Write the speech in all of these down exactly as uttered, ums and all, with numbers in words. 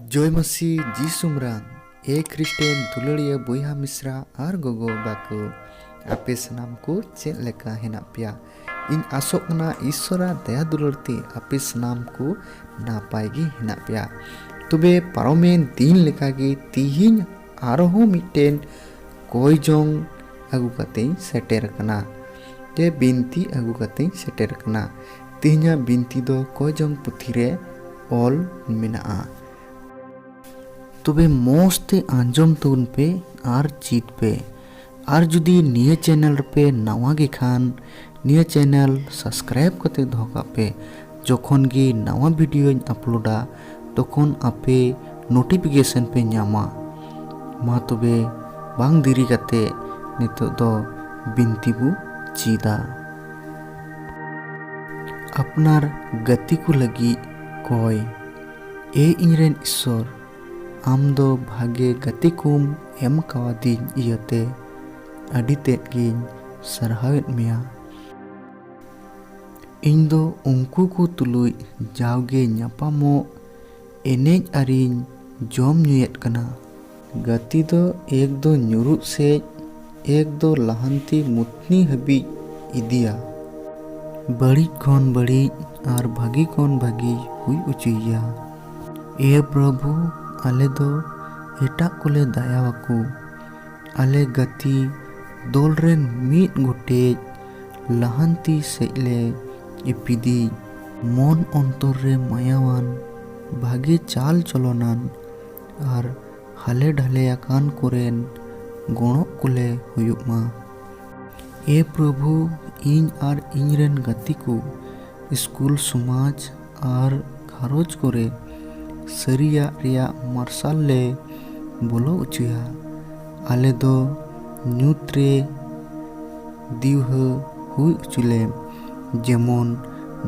ᱡᱚᱭ ᱢᱟᱹᱥᱤ ᱡᱤᱥᱩ ᱢᱟᱨᱟᱝ᱾ ᱮ ᱠᱷᱨᱤᱥᱴᱮᱱ ᱫᱩᱞᱟᱹᱲᱤᱭᱟᱹ ᱵᱚᱭᱦᱟ ᱢᱤᱥᱨᱟ ᱟᱨ ᱜᱚᱜᱚ ᱵᱟᱵᱟ ᱠᱚ, ᱟᱯᱮ ᱥᱟᱱᱟᱢ ᱠᱚ ᱪᱮᱫ ᱞᱮᱠᱟ ᱦᱮᱱᱟᱜ ᱯᱮᱭᱟ? ᱤᱧ ᱟᱥᱚᱜ ᱠᱟᱱᱟ ᱤᱥᱥᱚᱨᱟᱜ ᱫᱟᱭᱟ ᱫᱩᱞᱟᱹᱲ ᱛᱮ ᱟᱯᱮ ᱥᱟᱱᱟᱢ ᱠᱚ ᱱᱟᱯᱟᱭ ᱜᱮ ᱦᱮᱱᱟᱜ ᱯᱮᱭᱟ᱾ ᱛᱚᱵᱮ ᱯᱟᱨᱚᱢᱮᱱ ᱫᱤᱱ ᱞᱮᱠᱟᱜᱮ ᱛᱤᱦᱤᱧ ᱟᱨᱦᱚᱸ ᱢᱤᱫᱴᱮᱱ ᱠᱚᱭ ᱡᱚᱝ ᱟᱹᱜᱩ ᱠᱟᱛᱮᱧ ᱥᱮᱴᱮᱨ ᱟᱠᱟᱱᱟ᱾ ᱡᱮ ᱵᱤᱱᱛᱤ ᱟᱹᱜᱩ ᱠᱟᱛᱮᱧ ᱥᱮᱴᱮᱨ ᱟᱠᱟᱱᱟ᱾ ᱛᱮᱦᱮᱧᱟᱜ ᱵᱤᱱᱛᱤ ᱫᱚ ᱠᱚᱭ ᱡᱚᱝ ᱯᱩᱛᱷᱤ ᱨᱮ ᱚᱞ ᱢᱮᱱᱟᱜᱼᱟ᱾ ᱛᱚᱵᱮ ᱢᱚᱸᱡᱽ ᱛᱮ ᱟᱸᱡᱚᱢ ᱛᱟᱵᱚᱱ ᱯᱮ ᱟᱨ ᱪᱮᱫ ᱯᱮ᱾ ᱟᱨ ᱡᱩᱫᱤ ᱱᱤᱭᱟᱹ ᱪᱮᱱᱮᱞ ᱨᱮᱯᱮ ᱱᱟᱣᱟ ᱜᱮ ᱠᱷᱟᱱ, ᱱᱤᱭᱟᱹ ᱪᱮᱱᱮᱞ ᱥᱟᱵᱥᱠᱨᱟᱭᱤᱵ ᱠᱟᱛᱮ ᱫᱚᱦᱚ ᱠᱟᱜ ᱯᱮ᱾ ᱡᱚᱠᱷᱚᱱ ᱜᱮ ᱱᱟᱣᱟ ᱵᱷᱤᱰᱤᱭᱳᱧ ᱟᱯᱞᱳᱰᱟ, ᱛᱚᱠᱷᱚᱱ ᱟᱯᱮ ᱱᱳᱴᱤᱯᱷᱤᱠᱮᱥᱚᱱ ᱯᱮ ᱧᱟᱢᱟ᱾ ᱢᱟ ᱛᱚᱵᱮ ᱵᱟᱝ ᱫᱮᱨᱤ ᱠᱟᱛᱮ ᱱᱤᱛᱚᱜ ᱫᱚ ᱵᱤᱱᱛᱤ ᱵᱚ ᱪᱮᱫᱟ᱾ ᱟᱯᱱᱟᱨ ᱜᱟᱛᱮ ᱠᱚ ᱞᱟᱹᱜᱤᱫ ᱠᱚᱭ᱾ ᱮ ᱤᱧᱨᱮᱱ ᱤᱥᱥᱚᱨ, ᱟᱢ ᱫᱚ ᱵᱷᱟᱜᱮ ᱜᱟᱛᱮ ᱠᱚᱢ ᱮᱢ ᱠᱟᱣᱫᱤᱧ ᱤᱭᱟᱹᱛᱮ ᱟᱹᱰᱤ ᱛᱮᱫ ᱜᱤᱧ ᱥᱟᱨᱦᱟᱣᱮᱫ ᱢᱮᱭᱟ᱾ ᱤᱧ ᱫᱚ ᱩᱱᱠᱩ ᱠᱚ ᱛᱩᱞᱩᱡ ᱡᱟᱣᱜᱮ ᱧᱟᱯᱟᱢᱚᱜ, ᱮᱱᱮᱡ ᱟᱨᱤᱧ ᱡᱚᱢ ᱧᱩᱭᱮᱫ ᱠᱟᱱᱟ᱾ ᱜᱟᱛᱮ ᱫᱚ ᱮᱠ ᱫᱚ ᱧᱩᱨᱩᱜ ᱥᱮᱡ, ᱮᱠ ᱫᱚ ᱞᱟᱦᱟᱱᱛᱤ ᱢᱩᱛᱱᱤ ᱦᱟᱹᱵᱤᱡ ᱤᱫᱤᱭᱟ᱾ ᱵᱟᱹᱲᱤᱡ ᱠᱷᱚᱱ ᱵᱟᱹᱲᱤᱡ ᱟᱨ ᱵᱷᱟᱹᱜᱤ ᱠᱷᱚᱱ ᱵᱷᱟᱹᱜᱤ ᱦᱩᱭ ᱚᱪᱚᱭᱮᱭᱟ᱾ ᱮ ᱯᱨᱚᱵᱷᱩ, ᱟᱞᱮ ᱫᱚ ᱮᱴᱟᱜ ᱠᱚᱞᱮ ᱫᱟᱭᱟᱣᱟᱠᱚ᱾ ᱟᱞᱮ ᱜᱟᱛᱮ ᱫᱚᱞ ᱨᱮᱱ ᱢᱤᱫ ᱜᱚᱴᱮᱡ ᱞᱟᱦᱟᱱᱛᱤ ᱥᱮᱡ ᱞᱮ ᱤᱯᱤᱫᱤᱡ᱾ ᱢᱚᱱ ᱚᱱᱛᱚᱨ ᱨᱮ ᱢᱟᱭᱟᱣᱟᱱ, ᱵᱷᱟᱜᱮ ᱪᱟᱞ ᱪᱚᱞᱚᱱᱟᱱ ᱟᱨ ᱦᱟᱞᱮ ᱰᱷᱟᱞᱮ ᱟᱠᱟᱱ ᱠᱚᱨᱮᱱ ᱜᱚᱲᱚᱜ ᱠᱚᱞᱮ ᱦᱩᱭᱩᱜ ᱢᱟ᱾ ᱮ ᱯᱨᱚᱵᱷᱩ, ᱤᱧ ᱟᱨ ᱤᱧ ᱨᱮᱱ ᱜᱟᱛᱮ ᱠᱚ ᱥᱠᱩᱞ, ᱥᱚᱢᱟᱡᱽ ᱟᱨ ᱜᱷᱟᱨᱚᱸᱡᱽ ᱠᱚᱨᱮ ᱥᱟᱹᱨᱤᱭᱟᱜ ᱨᱮᱭᱟᱜ ᱢᱟᱨᱥᱟᱞ ᱞᱮ ᱵᱚᱞᱚ ᱚᱪᱚᱭᱟ᱾ ᱟᱞᱮ ᱫᱚ ᱧᱩᱛ ᱨᱮ ᱫᱤᱣᱦᱟᱹ ᱦᱩᱭ ᱚᱪᱚ ᱞᱮᱢ, ᱡᱮᱢᱚᱱ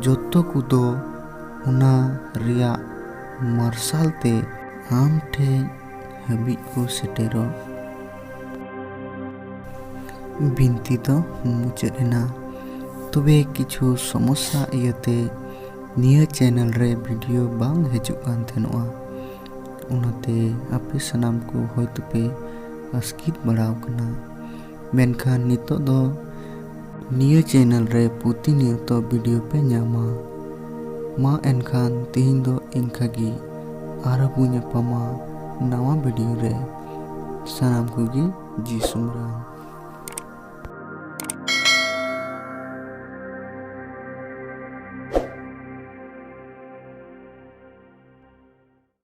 ᱡᱚᱛᱚ ᱠᱚᱫᱚ ᱚᱱᱟ ᱨᱮᱭᱟᱜ ᱢᱟᱨᱥᱟᱞ ᱛᱮ ᱟᱢ ᱴᱷᱮᱱ ᱦᱟᱹᱵᱤᱡ ᱠᱚ ᱥᱮᱴᱮᱨᱚᱜ᱾ ᱵᱤᱱᱛᱤ ᱫᱚ ᱢᱩᱪᱟᱹᱫ ᱮᱱᱟ᱾ ᱛᱚᱵᱮ ᱠᱤᱪᱷᱩ ᱥᱚᱢᱚᱥᱥᱟ ᱤᱭᱟᱹᱛᱮ ᱱᱤᱭᱟᱹ ᱪᱮᱱᱮᱞ ᱨᱮ ᱵᱷᱤᱰᱤᱭᱳ ᱵᱟᱝ ᱦᱤᱡᱩᱜ ᱠᱟᱱ ᱛᱟᱦᱮᱱᱚᱜᱼᱟ᱾ ᱚᱱᱟᱛᱮ ᱟᱯᱮ ᱥᱟᱱᱟᱢ ᱠᱚ ᱦᱚᱭᱛᱳ ᱯᱮ ᱟᱥᱠᱤᱛ ᱵᱟᱲᱟᱣ ᱠᱟᱱᱟ᱾ ᱢᱮᱱᱠᱷᱟᱱ ᱱᱤᱛᱚᱜ ᱫᱚ ᱱᱤᱭᱟᱹ channel ᱨᱮ ᱯᱨᱚᱛᱤᱱᱤᱭᱚᱛᱚ video ᱯᱮ ᱧᱟᱢᱟ᱾ ᱢᱟ ᱮᱱᱠᱷᱟᱱ ᱛᱤᱦᱤᱧ ᱫᱚ ᱤᱱᱠᱟᱹ ᱜᱮ, ᱟᱨᱦᱚᱸ ᱵᱚᱱ ᱧᱟᱯᱟᱢᱟ ᱱᱟᱣᱟ video ᱨᱮ᱾ ᱥᱟᱱᱟᱢ ᱠᱚᱜᱮ ᱡᱤ ᱥᱩᱢᱨᱟᱢ᱾